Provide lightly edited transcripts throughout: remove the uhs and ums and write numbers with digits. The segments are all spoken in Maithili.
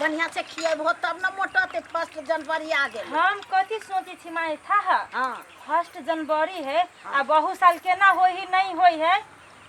बढ़िया से खिएबहो तब ने मोटते। फर्स्ट जनवरी आ गेल। हम कथी सोचे छी माय था? हाँ। फर्स्ट जनवरी है आ बहु साल केना होई ही नहीं होई है।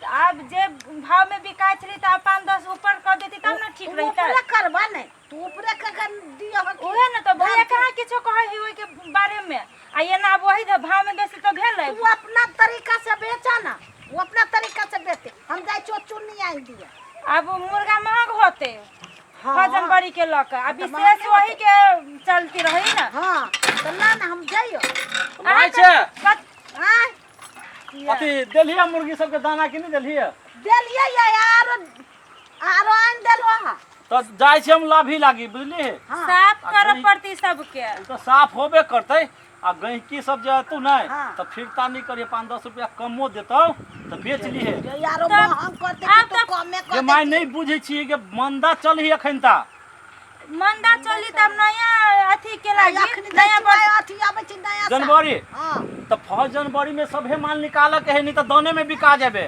तऽ आब जे भाव में बिकाइ छलै तऽ आब 5-10 ऊपर कर देती तब ने ठीक तू रहितै। ऊपरे करबा ने, तू ऊपरे कर के दियह कि उहे ने तऽ भैया दाम के- कहाँ किछो कहै है ओहिके बारे में। आ एना आब वही भाव में बेसी तऽ भेलै। तू अपना तरीका से बेचा ना, वो अपना तरीका से बेचे। हम जाइ छियो चुन्नी आनि दिअ। आब मुर्गा महग होते। हाँ। जनवरी के लऽ के आ तऽ विशेष महगे वही के चलती रही ना। हाँ तऽ ला ना, हम जइयो। माय छै। आँय? अथी देलियै मुर्गी सबके दाना कि नहि देलियै? देलियै ये, आरो आरो आनि देलहो अहाँ। तऽ जाइ छी हम लाभी लागी, बुझलिही? हाँ। साफ आ करऽ गई- पड़ती सबके। ओ तऽ साफ होबे करतै। आ गहिकी सब जे एतौ नहि हाँ। तऽ फिरता नहि करिहे, 5-10 रुपया कमो देतौ तऽ बेच लिहे। जे आरो तब- महग करतै आब कि तू तऽ- कमे जे कर माय दै। नहि बुझै छियै कि मंदा चलही एखन ता। मंदा चली तब नया अथी के लागी अखनी नया नया वर्ष अथी आबै छै नया साल। जनवरी। हाँ। तऽ फर्स्ट जनवरी में सभे माल निकालऽ के है, नहीं तऽ दाने में बिका जेबे।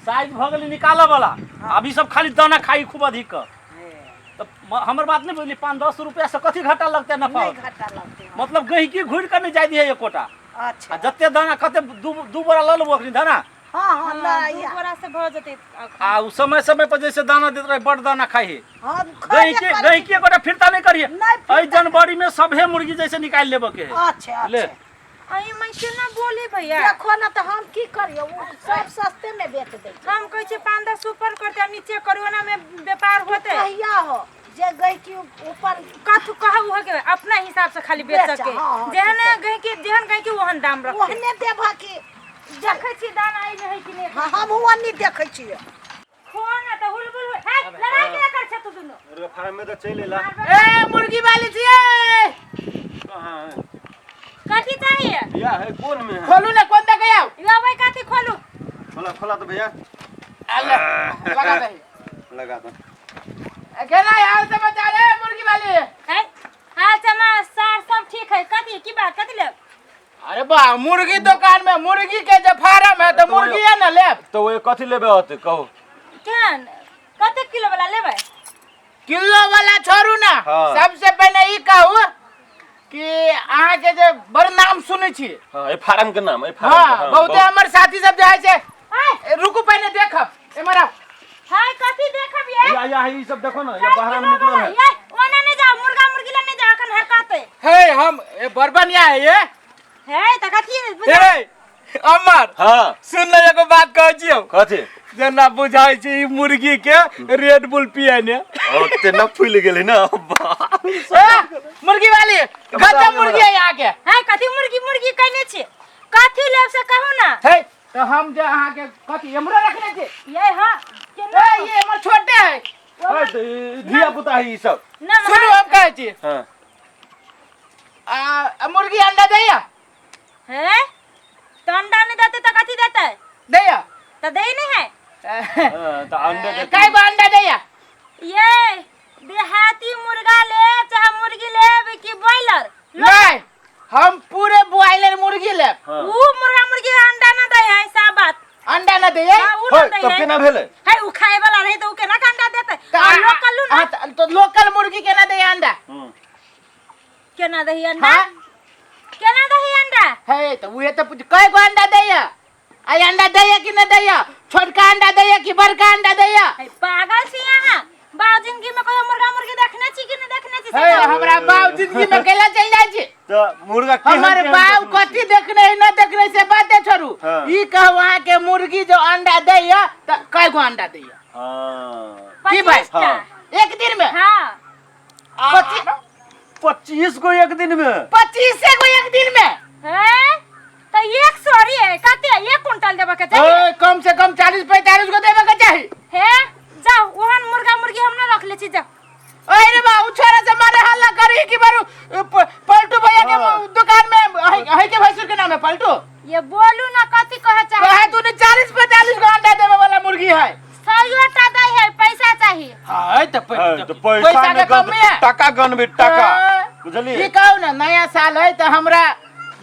साइज भऽ गेलै निकालऽ वाला। अभी सब खाली दाना खाई खूब अधिक। तऽ हमर बात नहि बुझली? 5-10 रुपया से कथी घाटा लगतै नफा? नहीं घाटा लगतै, हाँ। मतलब गहिकी घुरि कऽ नहि जाय दिहे एकोटा। अच्छा। आ जते दाना कते दू बोरा लऽ लेबो अखनी दाना। हाँ हाँ, हाँ, ल दू या। बोरा से भऽ जेतै अखन। आ उ समय समय पर जैसे दाना देत रहे, बड़ दाना खाइ है। हाँ, खयबे गहिकी करै गहिकी एकोटा फिरता नहि करिहे। नहि फिरता। एहि जनवरी में सभे मुर्गी जैसे निकालि लेबऽ के है। अच्छा। ले। अच्छा। अई मैं केना बोली भैया? देखो ना, तऽ हम की करियो? उ सब सस्ते में बेच दै छै। हम कहै छियै 5-10 ऊपर करते आ नीचे करू, ओना में व्यापार होते। कहिया हो जे गहिकी ऊपर कथु कहू हो के अपना हिसाब से खाली बेच बेच, के। हाँ, हाँ, जेहन ठीक है। गहिकी, जेहन गहिकी ओहन दाम रखते। ओहने देबह कि देखै छी दाना एहिमे है कि नहि। हाँ, हमहूँ ओन्नी देखै छियै। खो ना तऽ हुलबुल होइ। हे, लड़ाई केना करै छै तू दुनू? मुर्गा फार्म में तो चलि एला। ए मुर्गी वाली छियै? कहाँ है? कथी चाहिए? भैया है कोन में है? खोलू ना, कोन दे के आउ? यो भाई कथी खोलू? खोला खोला तो भैया। आले लगा दे। लगा दो। ए, केना हाल समाचार है मुर्गी वाली? है हाल समाचार सब ठीक है। कथी की बात, कथी लेब? अरे बा, मुर्गी दुकान में मुर्गी के जे फार्म है तो मुर्गी है ना लेब। तो वो कथी लेबे होते कहू? केहन कते किलो वाला लेबै? किलो वाला छोड़ू ना। हाँ। सबसे पहले ई कहू कि अहाँ के जे बड़ नाम सुनै छी। हाँ, ए फार्म के नाम, ए फार्म के, हाँ, बहुते हमर साथी सब जाइ छै। हाय। ए, रुकू, पहले देखब, एमहर आउ। हाय, कथी देखब ये? या या ई सब देखो ना, ये हाय, बाहर में किलो निकलल वाला, है। ये ओने नहीं जाओ, मुर्गा मुर्गी ला नहीं जाओ, अखन हरकत है। हे हम ए बड़ बढ़िया है ये। हे त कथी? हे अमर। हाँ। सुन ले, एगो बात कहै छियौ। कथी? जेना बुझाइ छै ई मुर्गी के रेड बुल पिए ने। ओते न फूल गेलै ना। ए, मुर्गी वाली, गजब मुर्गी है यहाँ के। हाय, कथी मुर्गी मुर्गी कहने छी? कथी लेब से कहू ना। हे तो हम जे अहाँ के कथी एमरो रखने छी। ये हाँ केना? ए, ये हमर छोटे है। धिया पुता है ई सब। ना। सुनू, हम कहै छी। हाँ। आ मुर्गी अंडा दैया? हे त अंडा नहीं देते त कथी देते? दैया। त दे नहीं है। हाँ, तो अंडे देते। काय गो अंडा दैया? ये देहाती मुर्गा ले चाहे मुर्गी ले कि बॉयलर? नहीं, हम पूरे बॉयलर मुर्गी लेब। हाँ। ऊ मुर्गा मुर्गी अंडा ना दे है, सा बात। अंडा ना दैया? हाँ, ऊ ना होय, दे तब है। केना भेलै? है ऊ खाए वाला रहे त ऊ केना के अंडा देते? तो आ लोकल लू ना। हाँ, तो लोकल मुर्गी केना दैया अंडा? केना दही अंडा? हाँ? केना दही अंडा? हे तो उहे तो पूछ, कय गो अंडा दैया? आई अंडा दैया कि न दैया? छोटका अंडा दैया कि बड़का अंडा दैया? है पागल छी अहाँ। बाप जिंदगी में कहियो मुर्गा मुर्गी देखने छी कि नहीं देखने छी? हे हमरा बाप जिंदगी में केला चल जाइ छी। तो मुर्गा केहन हमर केहन बाप देखने छी? कथी देखने है न देखने से बाते छोड़ू। हाँ। ई कहू अहाँ के मुर्गी जो अंडा दैया त कय गो अंडा दैया? हाँ। की भाई? 25 टा। हाँ। एक दिन में? हाँ। 25 गो एक दिन में? 25 गो एक दिन में। है त एक सॉरी है, कते 1 क्विंटल देबऽ के चाही? ओए, कम से कम 40-45 गो देबे के चाही। हे जाओ, ओहन मुर्गा मुर्गी हम ना रख ले छी, जाओ। अरे रे बा, उ छोरा से मारे हल्ला करी कि बारू पलटू भैया के हाँ। दुकान में है, है के भैंसुर के नाम है पलटू। ये बोलू ना कथी कहे चाहे। कहे तू ने 40-45 गो अंडा देवे वाला मुर्गी है। सौ टा दै है, पैसा चाहिए। हाँ तो हाँ, तो पैसा के में कमी है। टका गनबे टका। हाँ। बुझलिए? ई कहू ना, नया साल है तो हमरा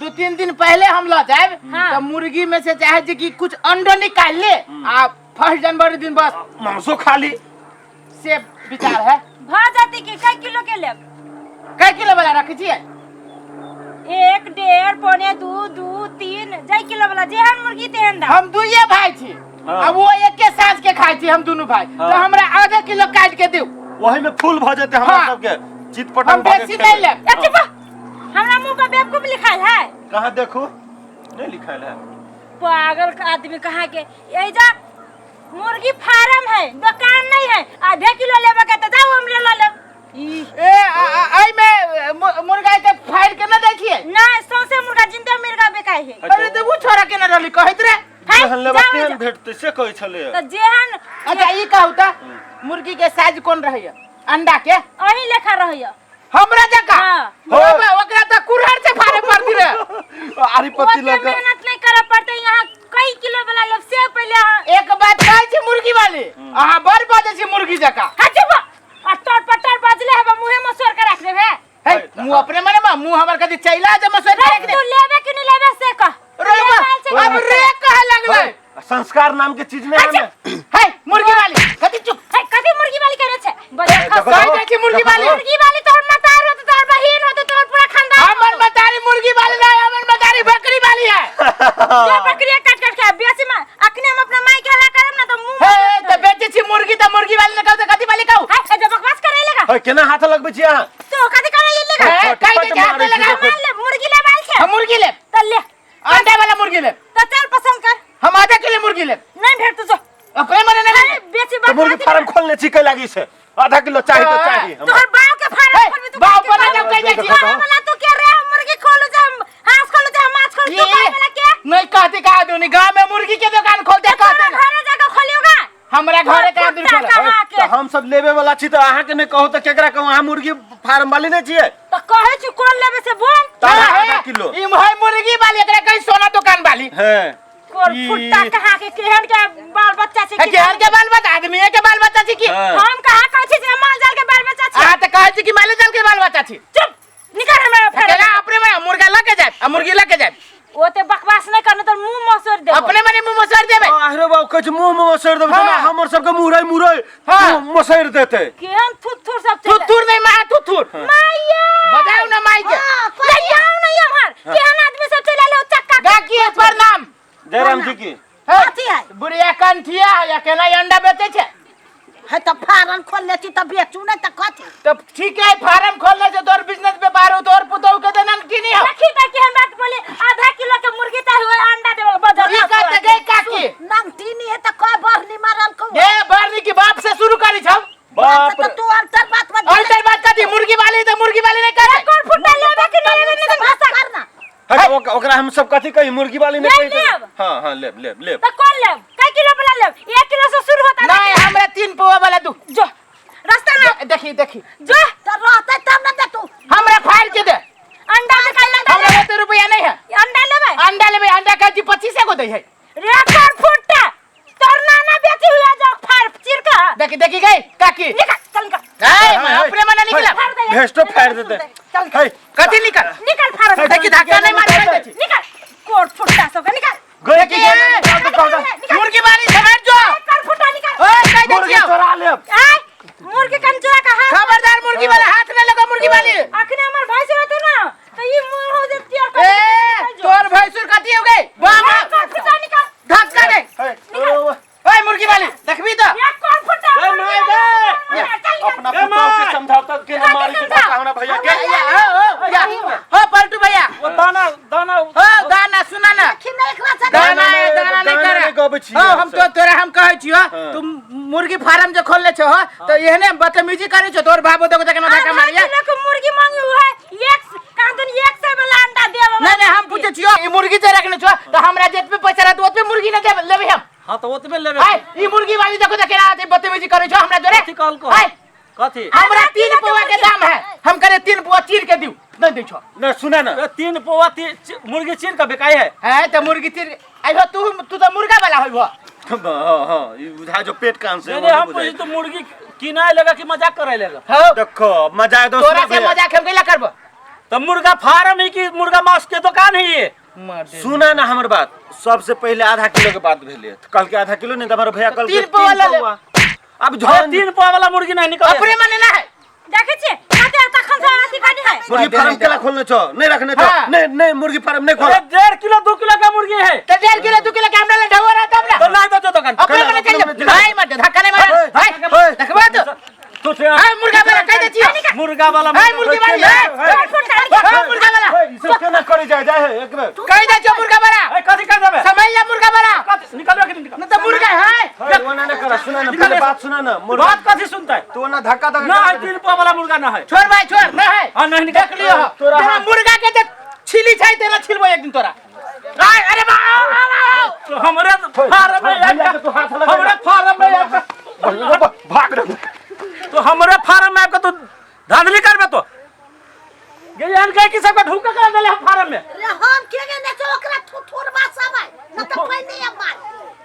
2-3 दिन पहले हम ल जाएब। हाँ। तो मुर्गी में से चाहे जे कि कुछ अंडो निकाल ले आ 1 जनवरी दिन बस मांसो खा ली से। विचार है भ जाती कि कै किलो के लेब? कै किलो वाला रखै छियै? 1, 1.5, 1.75, 2, 3 जाय किलो वाला जेहन मुर्गी तेहन दाम। हम दुइये भाई छी। हाँ। आ वो एके साँझ के खाइ छी हम दुनू भाई। हाँ। तो हमरा आधा किलो काटि के दिउ। वही में फूल भऽ जेतै हमरा हाँ। सबके चित हम पटंग भऽ बेसी के नहि खेबै। लेब। ए चुप, हमरा मुंह पर बेवकूफ लिखायल है। कहाँ देखू, नहीं लिखायल है। पागल का आदमी कहाँ के। एजा मुर्गी फार्म है, दुकान नहीं है। आधे किलो लेबे के तो जाओ हमरे ल लेब। ए एहिमे मुर्गा के फाड़ के न दै छियै? नहीं, सौंसे मुर्गा जिंदा मुर्गा बेकाय है। अरे तो उ छोरा केना रहली कहैत रे? है, जेहन लेबै जाओ तेहन एजा। भेटतै से कहै छलै। तो जेहन। अच्छा ई कहू त मुर्गी के साइज कोन रहैया अंडा के? अही लेखा रहैया। हमरा जकाँ? हाँ। हो, ओकरा त कुल्हड़ से फाड़े पड़ती रे। आरी पत्ती ओते लग मेहनत नहीं करे पड़ते। यहाँ कई किलो वाला लोग से पहले एक बात कहै छी मुर्गी वाली, अहाँ बड़ बजै छी मुर्गी जकाँ। हाँ चुप, आ तोर पटर बजले हेबा मुहे में सोर के रख देबे। हे, मुंह अपने मने मा मुंह हमर कदी चैला जे मसोर के रख दे। तू लेबे कि नहीं लेबे से कह। रे बा, अब रे कहे लगलै। संस्कार नाम के चीज नहीं हमें। हे मुर्गी वाली कथी चुप। हे कथी मुर्गी वाली करे छै? बजर देखो, कहै जाइ छी मुर्गी वाली। मुर्गी वाली तोहर मतार होत, तोहर बहिन होत, तोहर पूरा खानदान। हमर मतारी मुर्गी वाली नहीं, हमर मतारी बकरी वाली है। जो बकरी काट काट के बेसी में अखने हम अपना माई के हला करब ना तो मुंह हे त बेचै छी मुर्गी त मुर्गी वाली ने कहू त कथी वाली कहू? हे जे बकवास करे लगा। है केना हाथ लगबै छी अहाँ? तो कथी करे लगा? हे कहि दै छी हाथ मारै छी लगा। देखो। मान ले मुर्गी ले बाल छै। हम मुर्गी लेब। त ले अंडा वाला मुर्गी लेब। त चल पसंद कर। हम आधा किलो मुर्गी लेब। नहीं भेट तो जो अपने मने नहीं अरे लेब। बेसी तो मुर्गी बकवास फार्म खोलने छी कै लागी से? आधा किलो चाही तो चाही हमरा। तोहर बाव के फार्म हे, खोलबी तू? बाव के पर जाऊ कहि जाइ छी। फार्म वाला तू के रे? मुर्गी खोलू जा, हांस खोलू जा, माछ खोलू, तू ये खाए वाला के? नहीं कहते का आदमी गांव में मुर्गी के दुकान खोलते कहते ना। घरे जाके खोलियोगा। हमरा घरे का आदमी कुत्ता खोले। कहाँ के? तो हम सब लेबे वाला छी तो अहाँ के नहीं कहू तो केकरा कहू? अहाँ मुर्गी फार्म वाली नहीं छियै? तो कहै छी कोन लेबे से बोल। तऽ ना, आधा हे, किलो। ई है मुर्गी वाली, एकरा कहीं सोना दुकान वाली। है कोन फुट्टा कहाँ के केहन के बाल बच्चा छै? है केहन के बाल बच्चा? आदमी के बाल बच्चा छी की? हाँ। हम कहाँ कहै छी जे माल जाल के बाल बच्चा छै? अहाँ तऽ कहै छी कि माले जाल के बाल बच्चा छी। चुप, निकल हमरा फेर। केना अपने में मुर्गा लके जाए आ मुर्गी लके जाए। ओते बकवास नहीं करना तो मुंह मसोर देबो। अपने मने मुंह मसोर देबै। अरे बाबू कहै छै मुंह में मसोरि देबै। हाँ। जेना हमर सबके मुरई मुरई हाँ। मुँह मसोरि देतै। केहन थुत थुर सब चले। थुथुर नहीं मा थुथुर। माइया बजाउ ना माई के। जाओ नहीं हमार केहन आदमी सब चले लो चक्का। काकी प्रणाम। जयराम जी की। हे, कथी है? बुढ़िया कंठिया है केना अंडा बेचै छै? है तऽ फार्म खोलने छी तऽ बेचू नहि तऽ कथी? तो ठीक है फार्म खोलने से तोर बिजनेस व्यापार हो तोर पुतोह के देना की नहीं हो। देखी त केहन बात बोली। आधा किलो के मुर्गी त हुए अंडा देबो बजर। ई कहते गई काकी। नंगटी है तऽ कय बरनी मारल को? ए बरनी की बाप से शुरू करी छौ। बाप तऽ रे। तू अंतर बात मत। अल्टर बात कथी? मुर्गी वाली तो मुर्गी वाली नहीं करे। कोन फुट्टा लेबे कि नहीं लेबे? नहीं बात करना। है तऽ ओकरा हम सब कथी कही? मुर्गी वाली नहीं लेब, कही लेब। हाँ हाँ लेब लेब लेब। त कोन लेब? कै किलो वाला लेब? 1 किलो से शुरू होता। नहीं हमरा 3 पौवा वाला दू। जो रास्ता ना देखी देखी। जो तऽ रहतै तब ने दे तू। हमरा फाड़ के दे। अंडा के खाइ अंडा। हमरा ओते रुपया नहीं है। अंडा लेबे? अंडा लेबे। अंडा कहै छी 25 गो दै है। रे कोन फुट्टा तोर नाना बेची हुआ जो फाड़ चीर के। देखी देखी गई काकी। निकल चल निकल। ए मैं अपने मने निकला। फाड़ दे। भेस्टो फाड़ देतै। चल। है कथी निकल? निकल फाड़। देखी धक्का नहीं मारे कहि दै छी। निकल कोट फुट्टा सब के निकल। गई की ए, निकाल तो कहता। मुर्गी वाली समझ जो। कोन फुट्टा निकल। ओए कहि दै मुर्गी छियौ। चोरा लेब। आय मुर्गी कंचुरा का हाथ। खबरदार मुर्गी वाला हाथ नहीं लगा मुर्गी वाली। अखने हमर भाई से होते ना तो ई मुंह हो जतिया। ए तोर भैंसुर कथी हो गई? बाप कोन फुट्टा निकल। धक्का दे। है, ओ, ओए मुर्गी वाली देखबी तो। ये कोन फुट्टा? ए, माय गे। चल निकल। अपना पुतोह के समझाओ के ना मारी के धक्का हमरा भैया के। या, हो, हो, या। हो पलटू भैया। ओ दाना दाना। हो दाना सुना ना। देखी नहि एकरा से। दाना नहीं, दाना नहीं दाना करे। नहीं गबै छियै हो हम तो तोरा हम कहै छियो हाँ। तुम मुर्गी फार्म जे खोलले छो हो तो एहने बदतमीजी करै छो तोर बाबू देखो केना धक्का आधा मारिया। किलो के मुर्गी मांगी हुआ एक कांदन 100 वाला अंडा देब। नहीं नहीं हम पूछे छियो ई मुर्गी जे रखने छो तो हमरा जेतबे पैसा रहत ओतबे मुर्गी न देब लेबै हम। हाँ तो ओतबे लेबे। हाय ई मुर्गी वाली देखो त केना आते बदतमीजी करै छो हमरा जोरे। कथी कहलको? हाय कथी? हमरा 3 पौवा के दाम है, हम करे 3 पौवा चीर के दिउ नहीं दै छो। नहीं सुना ना। ए, 3 पौवा मुर्गी चीर के बिकाई है। है त मुर्गी चीर आइबो तू तू त मुर्गा वाला होइबो। हाँ हाँ ई बुझा जो पेट कान से नहीं वो नहीं हम बुझाइ। पूछी तो मुर्गी किनाए लगा कि मजाक करे लगा? हो देखो मजा आए दोस्त। तोरा से मजाक हम कैला करबो? तो मुर्गा फार्म है कि मुर्गा मांस के दुकान है ये? सुना ना हमर बात, सबसे पहले आधा किलो के बात भेलै, कल के आधा किलो नहीं त हमर भैया कल तीन पौवा ले ले। अब अरे झन 3 पौआ वाला मुर्गी नहीं निकले। अपने मने ना है। देखै छियै कते तखन से अथी कनी है। मुर्गी फार्म केला खोलने छो? नहीं रखने छो। हाँ। नहीं नहीं, मुर्गी फार्म नहीं खोल। अरे 1.5 किलो 2 किलो का मुर्गी है। तो 1.5 किलो 2 किलो के हमरा ले ढवा रहा तब तो ना। नहीं तो जो दुकान। अपने मने अपने चल मने चल। भाई मत धक्का नहीं मार ओए, भाई। ओए। देखबा तो। तो से हाय मुर्गा वाला कह दे छियो। मुर्गा वाला। हाय मुर्गी वाली है। हाय मुर्गा वाला। ओए, ई सब केना करे जाय जाय है एक बेर। कह दे छियो मुर्गा वाला। ए कथी कर देबे? समझ ले मुर्गा वाला। कथी निकलबे कि निकल? न तो मुर्गा है। ओए, ओना नहीं कर, सुना ना पहले बात सुना ना। मुर्गा बात कथी सुनते? तू ओना धक्का दे। ना है 3 पौआ वाला मुर्गा ना है। छोड़ भाई छोड़ ना है। हां नहीं निकल। देख लियो। तोरा तेरा हाथ- मुर्गा के जे छिली छै तेरा छिलबो एक दिन तोरा। आय, अरे बा आओ, आओ, आओ। तो हमरे फार्म में भैया के तू हाथ लगा। हमरे फार्म में आके भाग रे। तो हमरे फार्म में आके तू धांधली करबे तो गेलियन कहे कि सबके ढूका कर देले हम फार्म में। रे हम के गे ने छो ओकरा थुथुरबा सब है न त पहिने मार।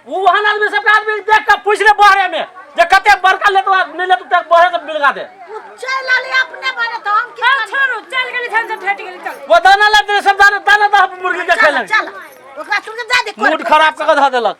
वो वहां आदमी सबके आदमी देख के पूछ ले बहरे में जे कते बड़का लेतो नहीं लेतो तक बहरे से बिलगा दे। उ चल आले अपने बारे तो हम की चल करी? छोड़ू चल गेली धन से भेट गेली चल। वो दाना ला दे सब दाना दाना दा मुर्गी के चल खेलक। चल ओकरा सुन के जा दे। मूड खराब कर के धऽ देलक।